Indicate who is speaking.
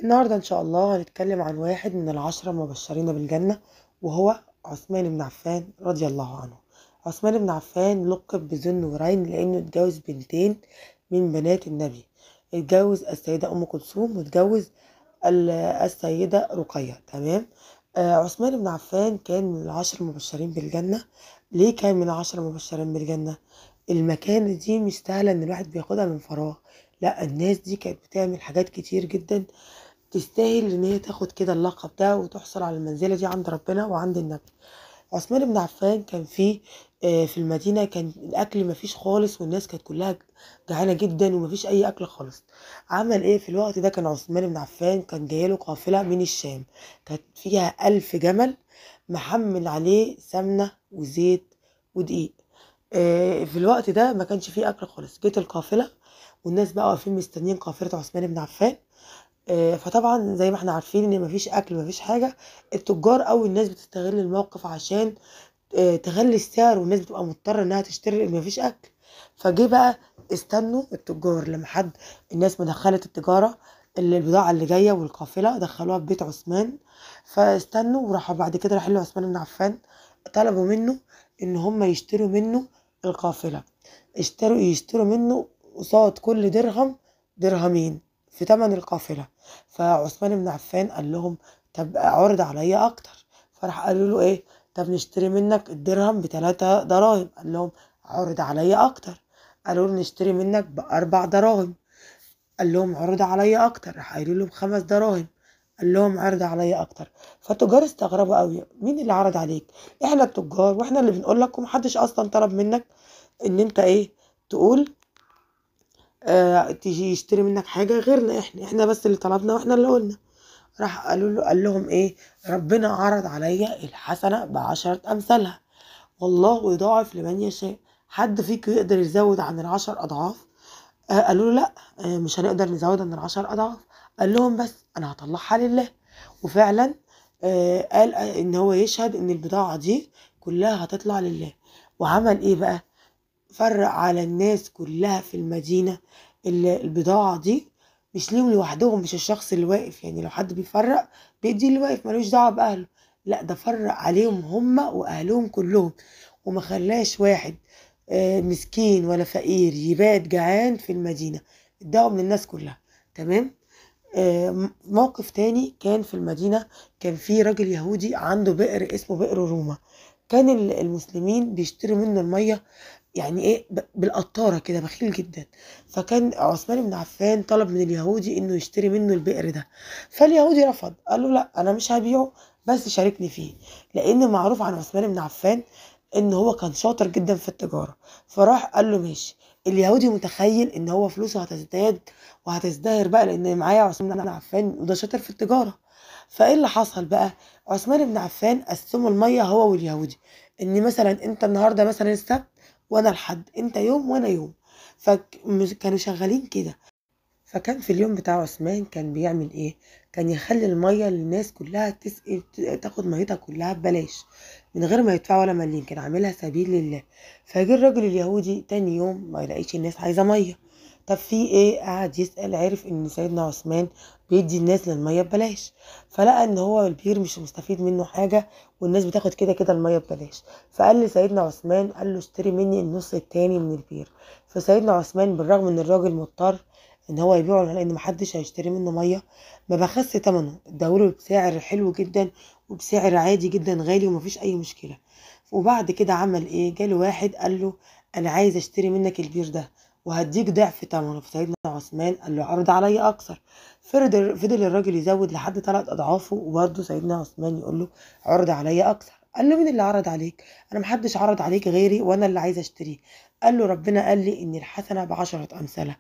Speaker 1: النهاردة إن شاء الله هنتكلم عن واحد من العشرة المبشرين بالجنة، وهو عثمان بن عفان رضي الله عنه. عثمان بن عفان لقب بذو النورين لأنه اتجوز بنتين من بنات النبي، اتجوز السيدة أم كلثوم واتجوز السيدة رقية. تمام. عثمان بن عفان كان من العشر المبشرين بالجنة. ليه كان من العشر المبشرين بالجنة؟ المكانة دي مش سهلة إن الواحد بياخدها من فراغ، لا، الناس دي كانت بتعمل حاجات كتير جدا تستاهل إن هي تاخد كده اللقب ده وتحصل على المنزلة دي عند ربنا وعند النبي. عثمان بن عفان كان في المدينة كان الأكل مفيش خالص، والناس كانت كلها جعانة جدا ومفيش أي أكل خالص. عمل إيه في الوقت ده؟ كان عثمان بن عفان كان جايله قافلة من الشام، كانت فيها 1000 جمل محمل عليه سمنة وزيت ودقيق. في الوقت ده ما كانش فيه أكل خالص. جت القافلة والناس بقى واقفين مستنيين قافلة عثمان بن عفان. فطبعا زي ما احنا عارفين ان مفيش اكل مفيش حاجة، التجار او الناس بتستغل الموقف عشان تغلي السعر، والناس بتبقى مضطرة انها تشتري لان مفيش اكل. فجه بقى استنوا التجار لما حد الناس ما دخلت التجارة اللي البضاعة اللي جاية والقافله دخلوها في بيت عثمان، فاستنوا وراحوا بعد كده راحوا لعثمان بن عفان، طلبوا منه ان هم يشتروا منه القافلة، يشتروا منه قصاد كل درهم درهمين في تمن القافلة. فعثمان بن عفان قال لهم طب عرض عليا اكتر، فراح قالوا له ايه؟ طب نشتري منك الدرهم ب3 دراهم. قال لهم عرض عليا اكتر. قالوا له نشتري منك ب4 دراهم. قال لهم عرض عليا اكتر. راح قالوا له ب5 دراهم. قال لهم عرض عليا اكتر. فالتجار استغربوا قوي، مين اللي عرض عليك؟ احنا التجار واحنا اللي بنقول لك، ومحدش اصلا طلب منك ان انت ايه تقول تيجي يشتري منك حاجة غيرنا، احنا بس اللي طلبنا واحنا اللي قلنا. راح قالوا له، قال لهم ايه؟ ربنا عرض عليا الحسنة ب10 امثالها، والله يضاعف لمن يشاء. حد فيكم يقدر يزود عن 10 اضعاف؟ قالوا له لا، مش هنقدر نزود عن 10 اضعاف. قال لهم بس انا هطلعها لله. وفعلا قال ان هو يشهد ان البضاعة دي كلها هتطلع لله. وعمل ايه بقى؟ فرق على الناس كلها في المدينة البضاعة دي، مش ليهم لوحدهم، مش الشخص اللي واقف، يعني لو حد بيفرق بيدي اللي واقف ملوش دعوة بأهله، لا ده فرق عليهم هم وأهلهم كلهم، وما خلاش واحد مسكين ولا فقير يبات جعان في المدينة، اداهم للناس كلها. تمام. موقف تاني كان في المدينة، كان في راجل يهودي عنده بئر اسمه بئر روما، كان المسلمين بيشتروا منه المية، يعني ايه بالقطارة كده، بخيل جدا. فكان عثمان بن عفان طلب من اليهودي انه يشتري منه البئر ده، فاليهودي رفض، قال له لا انا مش هبيعه بس شاركني فيه، لان معروف عن عثمان بن عفان ان هو كان شاطر جدا في التجارة. فراح قال له ماشي. اليهودي متخيل ان هو فلوسه هتزداد وهتزدهر بقى لان معايا عثمان بن عفان وده شاطر في التجارة. فايه اللي حصل بقى؟ عثمان بن عفان قسموا المية هو واليهودي، ان مثلا انت النهارده مثلا السبت وانا الحد، انت يوم وانا يوم، فكانوا شغالين كده. فكان في اليوم بتاع عثمان كان بيعمل ايه؟ كان يخلي المية للناس كلها تسقي، تاخد ميتها كلها ببلاش من غير ما يدفعوا ولا مليم، كان عاملها سبيل لله. فجه الراجل اليهودي تاني يوم ما يلاقيش الناس عايزه مية، طب في ايه؟ قعد يسأل، عرف ان سيدنا عثمان بيدي الناس للمية ببلاش، فلقى ان هو البير مش مستفيد منه حاجة والناس بتاخد كده كده المية ببلاش. فقال لسيدنا عثمان، قال له اشتري مني النص التاني من البير. فسيدنا عثمان بالرغم ان الراجل مضطر ان هو يبيعه لان محدش هيشتري منه مية، ما بخس تمنه، اداهوله بسعر حلو جدا وبسعر عادي جدا غالي ومفيش اي مشكلة. وبعد كده عمل ايه؟ جاله واحد قال له انا عايز اشتري منك البير ده وهديك ضعف تمنه. فسيدنا عثمان قال له عرض عليا اكثر. فضل الراجل يزود لحد 3 اضعافه، وبرده سيدنا عثمان يقول له عرض عليا اكثر. قال له مين اللي عرض عليك؟ انا محدش عرض عليك غيري وانا اللي عايز اشتريه. قال له ربنا قال لي ان الحسنة ب10 امثالها،